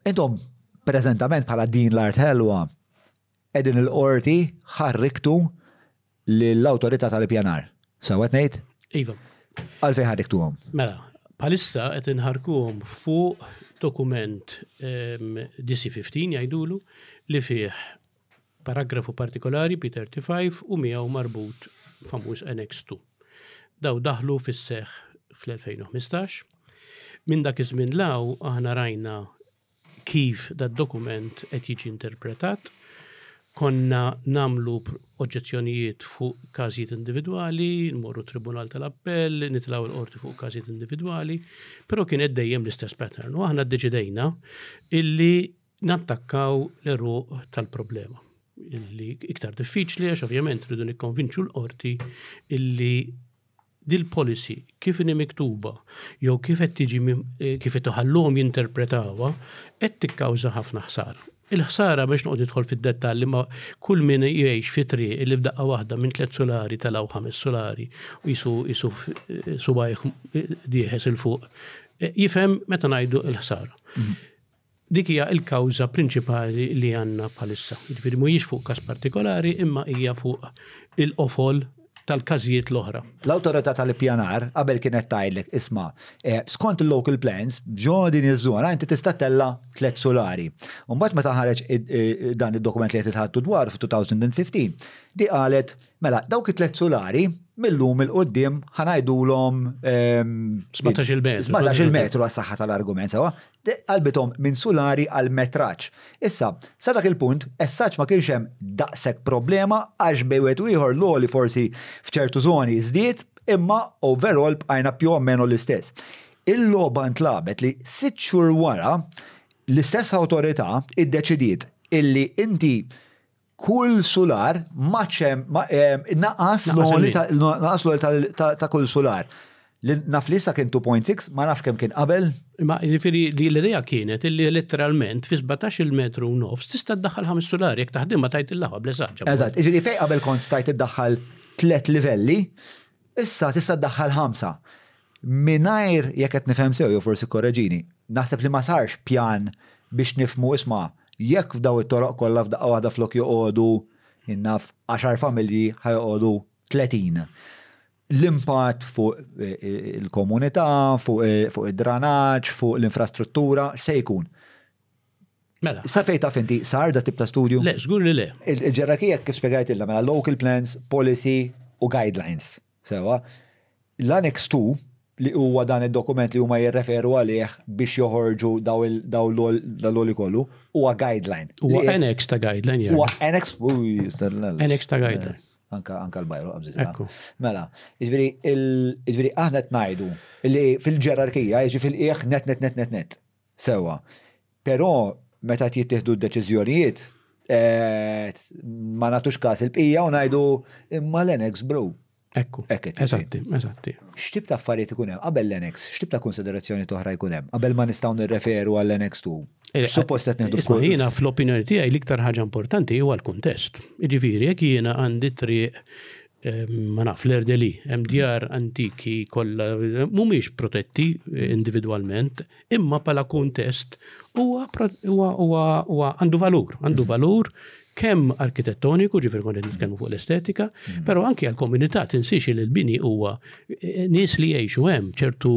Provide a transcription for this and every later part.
Intom preżentament bħala Din l-Art Ħelwa qegħdin il-qorti ħarriktu lill-Awtorità tal-Ippjanar. Sewwa qed ngħid? Iva. Għalfejn ħarriktuhom? Mela, bħalissa qed inħarkuhom fuq dokument DC-15 jgħidulu li fih paragrafu partikolari P35 u miegħu marbut famuż Annex 2. Daw daħlu fis-seħħ fl-2015. Minn dak iż-żmien 'l hawn aħna rajna kif dad-dokument qed jiġi interpretat. Konna nagħmlu oġġezzjonijiet fuq każijiet individwali, nmorru t-Tribunal tal-Appell, nitilgħu l-Qorti fuq każijiet individwali, però kienet dejjem l-istess pattern. U aħna ddeċidejna illi nattakkaw l-għeruq tal-problema. Illi iktar diffiċli għax ovvjament rridu nikkonvinċu l-qorti illi dil-policy kif inhi miktuba jew kif qed tiġi kif qed iħalluhom jinterpretawha qed tikkawża ħafna ħsara. Il-ħsara biex noqgħod nidħol fid-dettall imma kull min jgħix fi triq illi f'daqqa waħda minn tliet sulari telgħu ħames sulari u qisu qisu subgħajh dieħes 'il fuq jifhem meta ngħidu l-ħsara. Dik hija l-kawża prinċipali li għandna bħalissa. Jiġifieri mhijiex fuq każ partikolari imma hija fuq il-qofol tal-każijiet l-oħra. L-Awtorità tal-Ippjanar qabel kienet tgħidlek isma' skont il-local plans ġo din iż-żona inti tista' ttella' tlett sulari. U mbagħad meta ħareġ dan id-dokument li qed titħaddtu dwaru fit-2015, di qalet mela dawk it-tlett sulari mil-lum 'il quddiem ħa ngħidulhom 17-il metru. 17-il metru għas-saħħa tal-argument sewwa. Qalbithom minn sulari għal metraġġ. Issa, sa dak il-punt, as such ma kienx hemm daqshekk problema għax bejn wieħed u ieħor l-għoli forsi f'ċertu żoni żdied imma overall bqajna più o meno l-istess. Il-logħba ntlagħbet li sitt xhur wara l-istess awtorità iddeċidiet illi inti kull sular m'għadx hemm naqas l-għoli naqas l-għoli ta' kull sular. Naf li issa kien 2.6, ma nafx kemm kien qabel. Imma jiġifieri li l-idea kienet illi letteralment fi 17-il metru u nofs tista' ddaħħal ħames sulari jekk taħdimha tgħid il-laħwa bl-eżatt. Eżatt, jiġifieri fejn qabel kont stajt iddaħħal tliet livelli, issa tista' ddaħħal ħamsa. Mingħajr, jekk qed nifhem sew jew forsi kkoreġini, naħseb li ma sarx pjan biex nifhmu isma' jekk f'daw it-toroq kollha f'daqqa waħda flok joqogħdu jien naf għaxar familji ħa joqogħdu 30. L-impatt fuq il-komunità, fuq id-dranaġġ, fuq l-infrastruttura, x'se jkun? Mela. Sa fejn taf inti, sar da tip ta' studju? Le, żgur li le. Il-ġerarkija kif spjegajtilna mela local plans, policy u guidelines. Sewwa. L-Annex 2, li huwa dan id-dokument li huma jirreferu għalih biex joħorġu daw l-għoli kollu, huwa guideline. Huwa annex ta' guideline, Huwa annex, Annex ta' guideline. Anka anka l-bajru qabżit. Mela, jiġifieri jiġifieri aħna qed ngħidu li fil-ġerarkija jiġi fil-qiegħ net net net net net. Sewwa. Però meta qed jittieħdu d-deċiżjonijiet ma nagħtux każ il-bqija u ngħidu imma l-annex bro. Ekku. Eżatti, eżatti. X'tip ta' affarijiet ikun hemm qabel l-annex? X'tip ta' konsiderazzjoni toħra jkun hemm qabel ma nistgħu nirreferu għall-annex 2? Eh, Suppost qed nieħdu f'kull. Jiena fl-opinjoni tiegħi l-iktar ħaġa importanti huwa l-kuntest. Jiġifieri jekk jiena għandi triq eh, ma naf l-Erdeli, hemm djar antiki kollha mhumiex protetti eh, individwalment, imma bħala kuntest huwa huwa għandu valur, għandu valur kemm arkitettoniku, ġifieri kont qed nitkellmu fuq l-estetika, mm. però anki għall-komunità tinsiex li l-bini huwa eh, nies li jgħixu hemm ċertu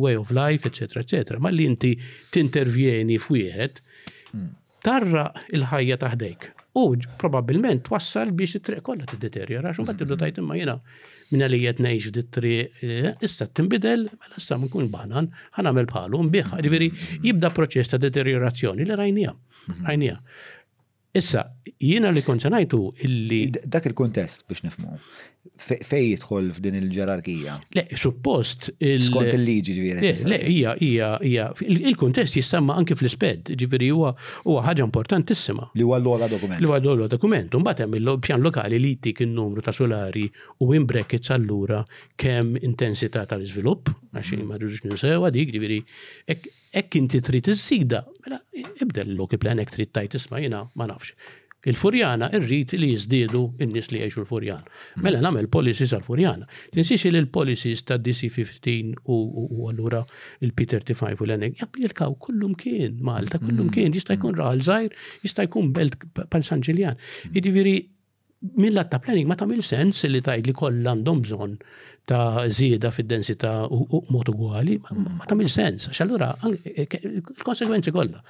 way of life, eċetera, eċetera. Ma li inti tintervjeni f'wieħed, mm. tarraq il-ħajja ta' ħdejk. U probabbilment twassal biex it-triq kollha tiddeterjora, għax imbagħad tibda tgħid imma jiena minn li qed ngħix f'dit-triq eh, issa tinbidel, mela issa ma nkun banan, ħa nagħmel bħalu, nbigħ, ġifieri jibda proċess ta' deterjorazzjoni li rajnija. Rajnija. Issa, jiena li kont se ngħid hu illi. Dak il-kuntest biex nifhmu, fejn jidħol f'din il-ġerarkija? Le, suppost. Skont il-liġi ġifieri. Le, hija, hija, hija, il-kuntest jissemma anki fl-isped, ġifieri huwa huwa ħaġa importantissima. Li huwa l-ogħla dokument. Li huwa l-ogħla dokument. U mbagħad hemm il-pjan lokali li jtik in-numru ta' sulari u in brackets allura kemm intensità tal-iżvilupp, għax ma rridux ninsewha dik, ġifieri Hekk inti trid iżżidha, mela ibdel il-local plan hekk trid tgħid isma' jiena ma nafx. Il-Furjana irrid li jiżdiedu n-nies li jgħixu l-Furjana. Mela nagħmel policies għall-Furjana. Tinsiex li l-policies ta' DC-15 u allura il-P35 u l-NX japplikaw kullumkien Malta, kullumkien, jista' jkun raħal żgħir, jista' jkun belt bħal San Ġiljan. Jiġifieri mill-lat ta' planning ma tagħmel sens li tgħid li kollha għandhom bżonn ta' żieda fid-densità u mod ugwali, ma tagħmel sens, għax allura il-konsegwenzi kollha,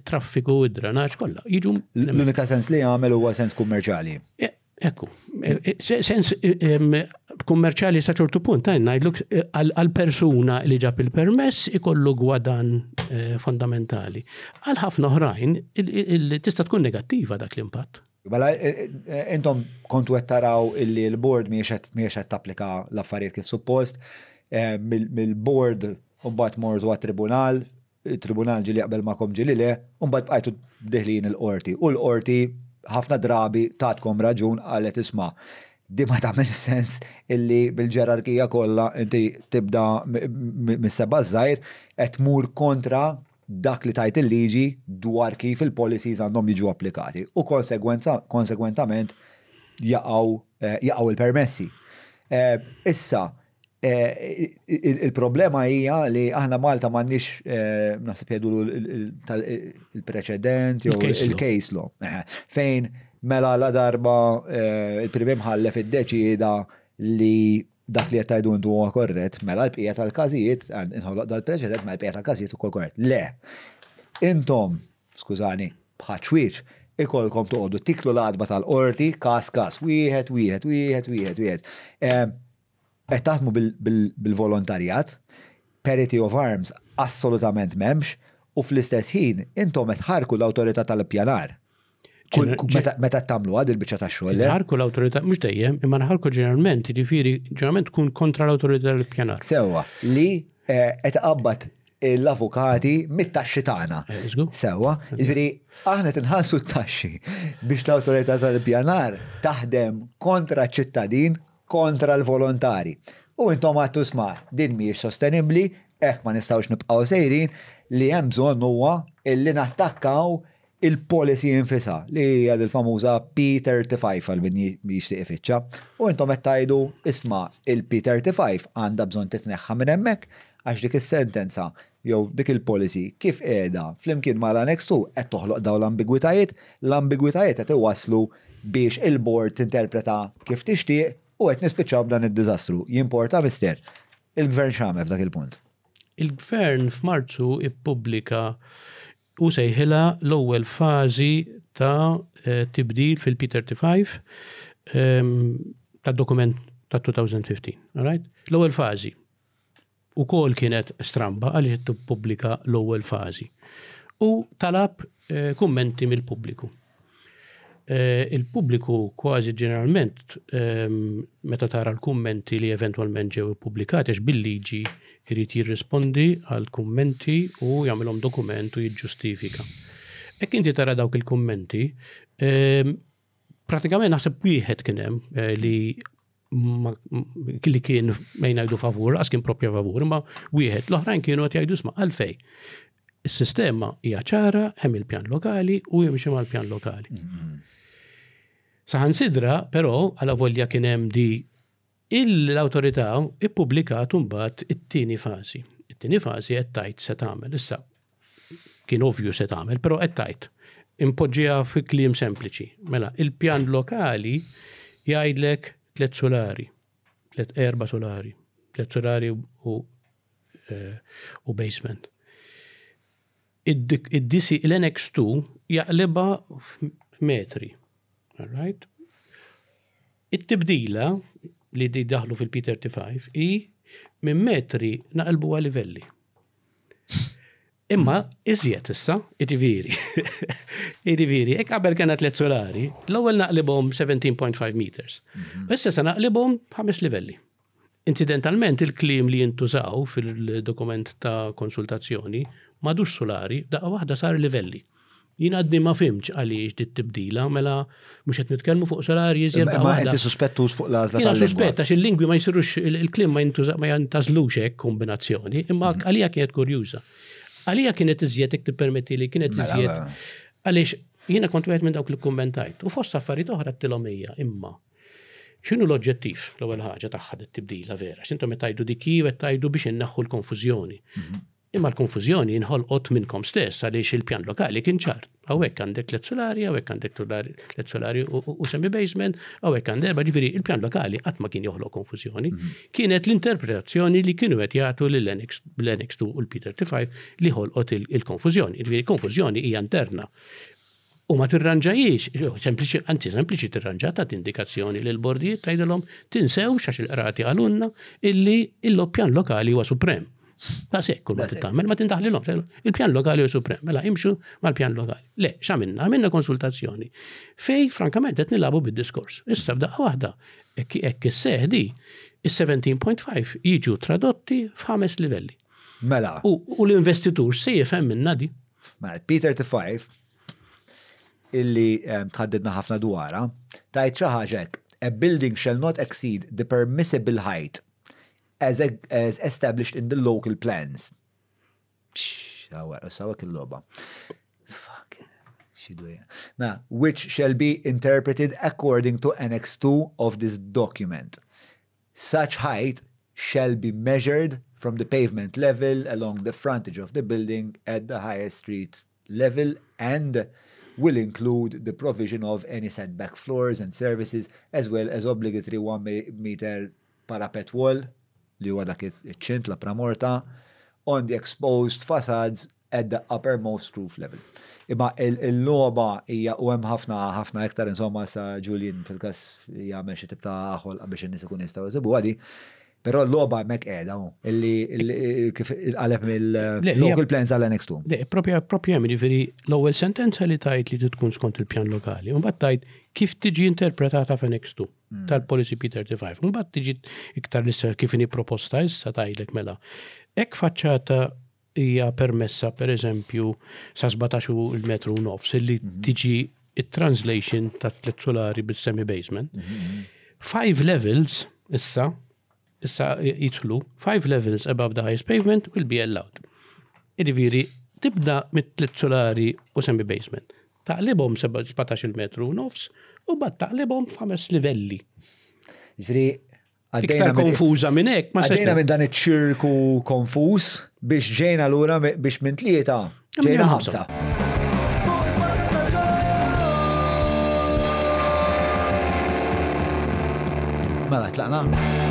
traffiku, id-drenaġġ kollha jiġu. L-unika sens li jagħmel huwa sens kummerċjali. E, ekku, e, e, sens kummerċjali sa ċertu punt, ngħidluk għal persuna li ġab il-permess ikollu gwadan fondamentali. Għal ħafna oħrajn tista' tkun negattiva dak l-impatt. Mela, e, e, intom kontu qed taraw illi l-board mhijiex qed tapplika l-affarijiet kif suppost, e, mill-board mbagħad mortu għat-tribunal, il-tribunal ġieli jaqbel magħkom ġieli le, u mbagħad bqajtu deħlin il-qorti. U l-qorti ħafna drabi tatkom raġun qalet isma' di ma tagħmel sens illi bil-ġerarkija kollha inti tibda mis-seba' żgħir qed tmur kontra dak li tgħid il-liġi dwar kif il-policies għandhom jiġu applikati u konsegwenza konsegwentament jaqgħu eh, jaqgħu il-permessi. Eh, issa, eh, il-problema hija li aħna Malta m'għandniex naħseb jgħidu il-preċedent jew il-case law. Fejn mela la darba il-prim imħallef iddeċieda li dak li qed tgħidu intu huwa korrett, mela l-bqija tal-każijiet, inħoloq dal-preċedent, mela l-bqija tal-każijiet ukoll korrett. Le. Intom, skużani, bħaċwieċ, ikolkom toqgħodu tiklu l-għadba tal-qorti każ każ, wieħed, wieħed, wieħed, wieħed, wieħed. Qed taħdmu bil-volontarjat, parity of arms assolutament m'hemmx, u fl-istess ħin intom qed tħarku l-awtorità tal-ippjanar. Meta tagħmlu għad il-biċċa tax-xogħol. Nħarku l-awtorità mhux dejjem, imma nħarku ġeneralment, jiġifieri ġeneralment tkun kontra l-awtorità tal-ippjanar. Sewwa, li eh, qed qabad l-avukati mit-taxxi tagħna. Eh, Sewwa, jiġifieri aħna tinħassu t-taxxi biex l-awtorità tal-ippjanar taħdem kontra ċ-ċittadin, kontra l-volontari. U intom għattu sma' din mhijiex sostenibbli, hekk ma nistgħux nibqgħu sejrin li hemm bżonn huwa illi nattakkaw il-policy infisha, li hija l-famuża P35 għal min jixtieq ifittxa. U intom qed tgħidu isma' il-P35 għandha bżonn titneħħa minn hemmhekk għax dik is-sentenza jew dik il-policy kif qiegħda flimkien mal-Annex 2 qed toħloq dawn l-ambigwitajiet, l-ambigwitajiet qed iwasslu biex il-board tinterpreta kif tixtieq u qed nispiċċaw b'dan id-diżastru. Jimporta mister. Il-gvern x'għamel f'dak il-punt? Il-gvern f'Marzu ippubblika Hu sejħilha l-ewwel fażi ta' tibdil fil-P35 tad-dokument ta' 2015. All right? L-ewwel fażi ukoll kienet stramba għaliex qed tippubblika l-ewwel fażi. U talab kummenti mill-pubbliku. Il-pubbliku kważi ġeneralment meta tara l-kummenti li eventwalment ġew ippubblikati għax bil-liġi jrid jirrispondi għall-kummenti u jagħmilhom dokument u jiġġustifika. Hekk inti tara dawk il-kummenti, pratikament naħseb wieħed kien hemm li li kien mejn ngħidu favur, għas kien propja favur, imma wieħed l-oħrajn kienu qed jgħidu isma' għalfej. Is-sistema hija ċara, hemm il-pjan lokali u jimxi mal-pjan lokali. Mm-hmm. Saħansitra, però, għala volja kien hemm di l-awtorità ippubblikat mbagħad it-tieni fażi. It-tieni fażi qed tgħid se tagħmel. Issa kien ovvju se tagħmel, però qed tgħid impoġġiha fi kliem sempliċi. Mela, il-pjan lokali jgħidlek tlet solari, tlet erba solari, tlet solari u, eh, u basement. Id-DC, l-NX2 jaqliba f'metri. All right? It-tibdila li di daħlu fil-P35 hi minn metri naqilbu livelli. Imma iżjed issa, jiġifieri. Jiġifieri, hekk qabel kena tliet solari, l-ewwel naqlibhom 17.5 meters. Mhm. Issa se naqlibhom ħames livelli. Incidentalment il-kliem li jintużaw fil-dokument ta' konsultazzjoni m'għadux solari, daqqa waħda sar livelli. Jien għadni ma fhimtx għaliex dit tibdila, mela mhux qed nitkellmu fuq salarji iżjed. Ma inti suspettuż fuq l-għażla tal Suspett għax il-lingwi ma jsirux il-kliem ma jintuża ma jintażlux hekk kombinazzjoni, imma mhm. għalija kienet kurjuża. Għalija kienet iżjed jekk tippermetti li kienet mela, iżjed. Mela. Għaliex jiena kont wieħed minn dawk li kkummentajt u fost affarijiet oħra għedtilhom ejja imma x'inhu l-oġġettiv l-ewwel ħaġa tagħha dit-tibdila vera? X'intom qed tgħidu dik hi u qed tgħidu biex inneħħu l-konfużjoni. Imma l-konfużjoni nħolqot minnkom stess għaliex il-pjan lokali kien ċar. Hawnhekk għandek tliet sulari, hawnhekk għandek tliet sulari u semi basement, hawnhekk għandek erba' ġifieri il-pjan lokali qatt ma kien joħloq konfużjoni. Kienet l-interpretazzjoni li kienu qed jagħtu lill-Annex 2 u l-P35 li ħolqot il-konfużjoni. Ġifieri konfużjoni hija interna. U ma tirranġajiex, sempliċi, anzi sempliċi tirranġa tagħti indikazzjoni lil bordijiet tgħidilhom tinsewx għax il-qrati qalulna illi il-pjan lokali huwa suprem. Daqshekk kull ma tagħmel ma tindaħlilhom. Il-pjan lokali huwa suprem, mela imxu mal-pjan lokali. Le, x'għamilna? Għamilna konsultazzjoni. Fej frankament qed nilagħbu bid-diskors. Issa f'daqqa waħda hekk isseħ di, is-17.5 jiġu tradotti f'ħames livelli. Mela. U l-investitur se jifhem minna di. Mela, P35 illi tħaddidna ħafna dwarha, tajt xi ħaġa hekk, a building shall not exceed the permissible height as, as established in the local plans. Sawak il-loba. Fuck. Ma, which shall be interpreted according to Annex 2 of this document. Such height shall be measured from the pavement level along the frontage of the building at the highest street level and will include the provision of any setback floors and services as well as obligatory 1 meter parapet wall li huwa dak iċ-ċint la pramorta on the exposed facades at the uppermost roof level. Imma il-logħba hija u hemm ħafna ħafna iktar insomma sa Julian fil-każ jagħmel xi tip ta' ħolqa biex in-nies ikun jistgħu jsibuha di. Però l-logħba hemmhekk qiegħda illi kif qaleb mill-local plans għal Annex 2. Le, propja propja hemm jiġifieri l-ewwel sentenza li tajt li tkun skont il-pjan lokali, u mbagħad tajt kif tiġi interpretata f'Annex 2 tal-Policy P35. Mbagħad tiġi iktar l kif inhi proposta issa tgħidlek mela. Hekk faċċata hija permessa per eżempju sa 17 il-metru u nofs illi tiġi it-translation ta' tliet solari bil-semi basement. Five levels issa issa jidħlu five levels above the highest pavement will be allowed. Jiġifieri tibda mit-tliet solari u semi basement. Taqlibhom 17 metru u nofs u mbagħad taqlibhom f'ħames livelli. Ġifieri Iktar konfuża minn hekk ma Għaddejna minn dan iċ-ċirku konfuż biex ġejna lura biex minn tlieta ġejna ħamsa. Mela, tlaqna?